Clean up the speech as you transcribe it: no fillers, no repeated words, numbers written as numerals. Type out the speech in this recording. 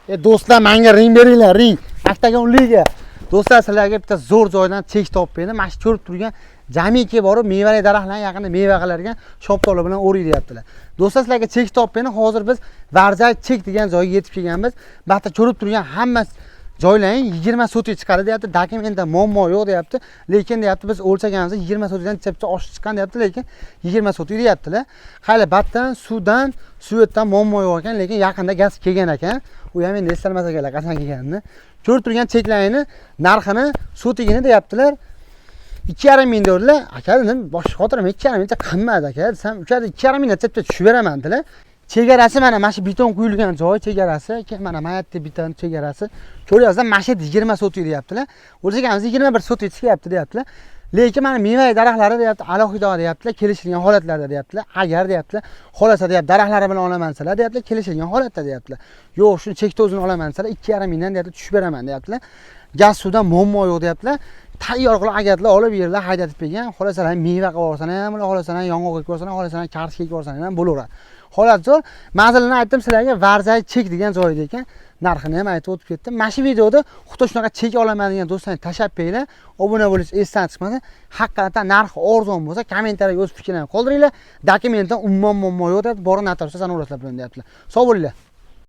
Do'stlar, menga ring beringlar, ring. Oktagon liga. Do'stlar, sizlarga bitta zo'r joydan chek topib berdim. Mana shu ko'rib turgan jamiki borib, mevali daraxtlarni yaqinda meva qilar ekan, shoptoli bilan o'rik deyaptilar. Do'stlar, sizlarga chek topib berdim. Hozir biz Varzay chek degan joyga yetib kelganmiz. Bu yerda ko'rib turgan hamma joylaring 20 sotik chiqadi deyapti. Dokumentda muammo yo'q deyapti. Lekin deyapti, biz o'lchaganimizda 20 sotikdan chapcha oshib chiqqan deyapti, lekin 20 sotik deyaptilar. Hali batdan, suvdan, suvetdan muammo yo'q ekan, lekin yaqinda gaz kelgan ekan. U ham endi eslolmas ekanlar qachon kelganini. Ko'rib turgan cheklaringni narxini, sotigini deyaptilar. 2,5 ming dedilar. Aka dedim, bosh xotirim 2,5 mingcha qimmat aka desam, uka 2,5 mingdan chapcha tushib beraman dedilar. Chegarasi mana shu beton quyilgan joy chegarasi, keyin mana yerda beton chegarasi. Ko'ryapsizlar, mana shu yerda 20 sotik deyaptilar. O'lchaganimizda 21 sotik chiqyapti deyaptilar. Lekin mana meva daraxtlari deyapti, alohida deyaptilar, kelishilgan holatlarda deyaptilar. Agar deyaptilar, xolasa deyapti, daraxtlari bilan olaman desalar deyaptilar, kelishilgan holatda deyaptilar. Yo'q, shuni chekda o'zini olaman desalar, 2,5 mingdan deyapti, tushib beraman deyaptilar. Gaz suvdan muammo yo'q deyaptilar. Tayyor qilib agatlar olib yerlar haydatib bergan. Xohlasalar meva qilib olsan ham, xohlasalar yong'oq ekib olsan, xohlasalar kartoshka ekib olsan ham bo'laveradi. Holat zo'r. Manzilini aytdim sizlarga, Varzay chek degan joyda ekan. Narxini ham aytib o'tib ketdim. Mana shu videoda xuddi shunaqa chek olaman degan do'stlarni tashlab beringlar. Obuna bo'lish esdan chiqmasin. Haqiqatan narxi arzon bo'lsa, kommentariyaga o'z fikrlaringni qoldiringlar. Dokumentdan umuman muammo yo'q deyapti. Borib notariusga sanab olasizlar bilan deyaptilar. Sog' bo'linglar.